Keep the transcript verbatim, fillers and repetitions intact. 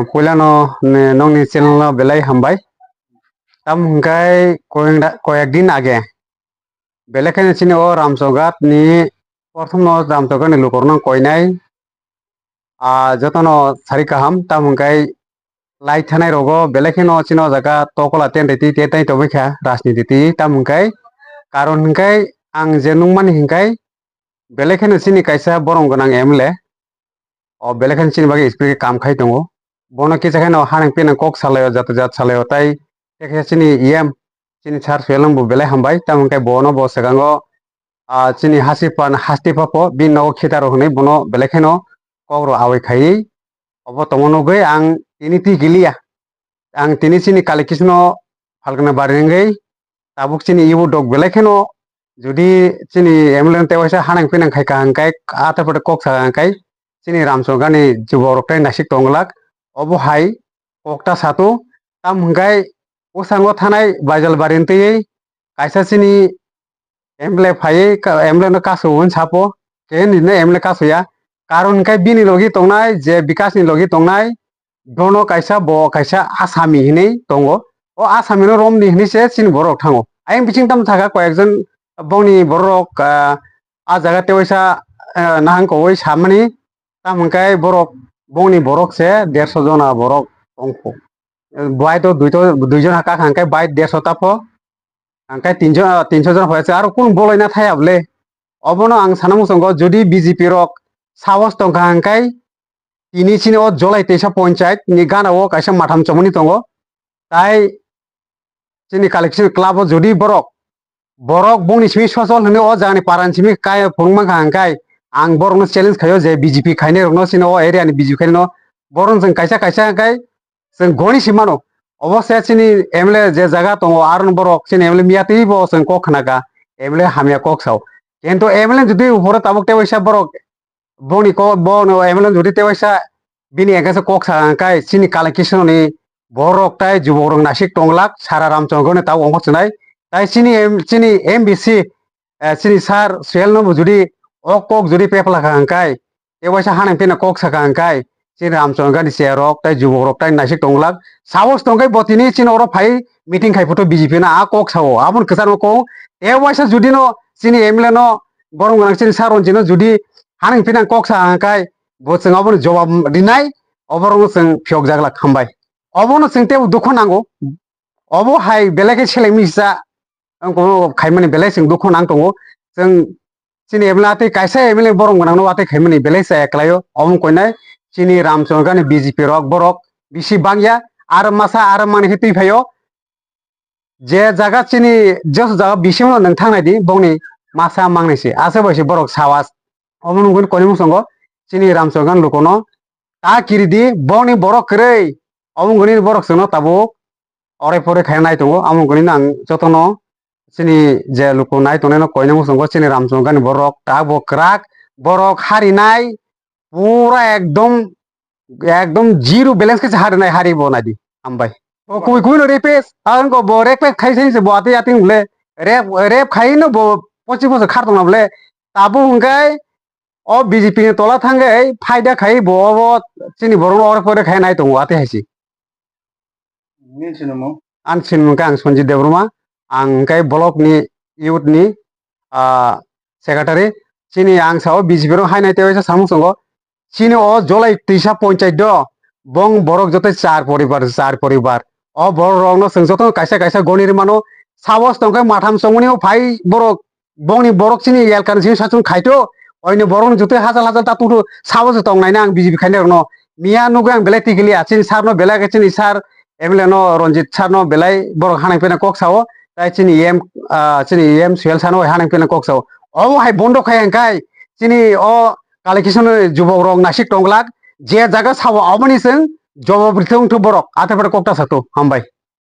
Puilano ne nokni channel no belai hambai. Tamo hwnkhe koyeng da-, koyek din age belai kheno chini o Ramchowghat ni prothom no Ramchowghat ni lukurok no koinai. Ah, jotono sari kaham, tamo hwnkhe lai thanai rogo belai kheno chini o jaga tokola tentai twi tentai tongwi kha rajniti twi, tamo hwnkhe karon hwnkhe ang je nukmani hwnkhe belai kheno chini kaisa borom gwnang M L A, o belai kheno chini bagwi speaker kam khai tongo. Bono kisa kheno hanang pinang kok salaio, jat jat salaio, tai tei khe chini E M, chini sir Suel bo belai hambai, tamo hwnkhe bono bo swkango, ah, chini hasipan hasti papo bini nogo khitaro hwnwi bono belai kheno kok rok awai khaiwi obo tongma nugwi ang tini twi kiliya. Ang tini chini kali kisno phalgna bari wngwi tabuk chini ibu dok belai kheno jodi chini M L A no tewaisa hanang pinang khai kaham khai, ah, taipore kok sa kaham khai, chini Ramchowghat ni juborok tai naisik tonglak. Obo hai kok ta sato, tam hwnkhe bwskango thanai Baijalbari twi kaisa chini M L A phaiwi ka-, M L A no kasu hwn sapo, khe nini M L A kasuya. Karon hwnkhe bini logi tongnai, je Bikash ni logi tongnai, bono kaisa, bo kaisa Asami hinwi tongo. O Asami no romni hinwi se chini borok thango. Ayang bising tamo thaka koyekjon bongni borok, ah, ah jaga tewaisa, ah, nahang kowoi samani, tam hwnkhe borok bongni borok se derso jona borok tongkho. Bai to duito, duijon haka hwnkhe bai derso tapho. Hwnkhe tinjon, tinso jon hoyase aro kun boloina thaya bole. Obono ang sana muchungo jodi B J P rok sahos tongkha hwnkhe tini chini o Jolai teisa ponchayat ni gana o kaisa matham chomoni tongo. Tai chini collection club o jodi borok, borok bongni simi sosol hwnwi o jagani parani simi kaya phunuk mankha hwnkhe ang borokno challenge khaio je B J P khainai rokno chini o area ni B J P khainai no borok chwng kaisa kaisa hwnkhe chwng goni si mano. Obo se chini M L A je jaga tongo, aro borok chini M L A miya twi bo chwng kok khna kha, M L A hamya kok sao. Kintu M L A jodi upore tabuk tewaisa borok boni kok, bono M L A jodi tewaisa bini against kok sa kai chini kala kisoni borok tai jubok rok nasik tonglak sara Ramchondro ni tabuk ongkhor chinai. Tai chini M-, chini M B C, eh, chini sir Suel no bo jodi o kok jodi pepla kha hwnkhe, tewaisa hanang pina kok saka hwnkhe, chini Ramchondro ni chair rok tai jubok rok tai naisik tonglak. Sahos tongkhe bo tini chini oro phai meeting khai photo B J P na a kok sao. Aboni kwchar no kok tewaisa jodi no chini M L A no borom gwnang chini sir Ranjit no jodi hanang pina kok sa hwnkhe bo chwng aboni jobab rinai, oborok no chwng phiyok jaglak hambai. Obono chwng tebo dukho nango. Obo hai belai khe seleng misa. Ang kono khaimani belai chwng dukho nang tongo. Chwng chini M L A tei kaisa M L A borom gwnang no watwi khaimani belai chaya kwlaio. Omo koinai chini Ramchondro ni B J P rok borok bisi bangya. Aro masa aro mani khe twi phaio. Je jaga chini jesu jaga bisingno nwng thangnai di bongni masa mangnai se. Ase bai se borok sawas. Omo nungkuni koinwi muchungo chini Ramchondro ni lukono ta kiri di bongni borok kwrwi. Omo nungkuni borok chwngno tabuk ore pore khaina nai tongo. Amo wngkha nini ang jotono chini je luku nai tongnai no koinai muchungo chini Ramchondro ni borok ta bo kwrak borok harinai pura ekdom, ekdom zero balance khe se harinai hari bo nai di hambai. O kubui kubui no repes ang ko bo repes khai sai se bo ati ati ble rep rep khai no bo pochi pochi khar tong na ble tabo hwnkhe o B J P ni tola thangwi phaida khai bo obo chini borok no ore pore khai nai tongo ati hai se. Nini sinimo? Ani sinimung khe ang Sanjit Debbarma. Ang khe block ni youth ni, ah, secretary. Chini ang sao B J P rok hainai tei waisa samung tongo. Chini o Jolai twisa ponchayat do bong borok joto char poribar, char poribar. O borok rok no chwng joto kaisa kaisa goni rwmano. Sabo tongkhe matham chongmani o phai borok bongni borok chini elkani simi sachung khaito, oini borokni jutui hachal hachal ta tungthu sabo se tongnaina ang B J P khainai rokno. Miya nugwi ang belai tikiliya, chini sir no belai khe chini sir M L A no Ranjit sir no belai borok hanang pena kok sao, tai chini E M, ah, chini E M Suel sir no hanang pena kok sao. Obo hai bondo khai hwnkhe chini o kali kisano jubok rok nasik tonglak, je jaga sao aboni chwng jawab rithwng thu borok, atha pore kok ta sato, hambai.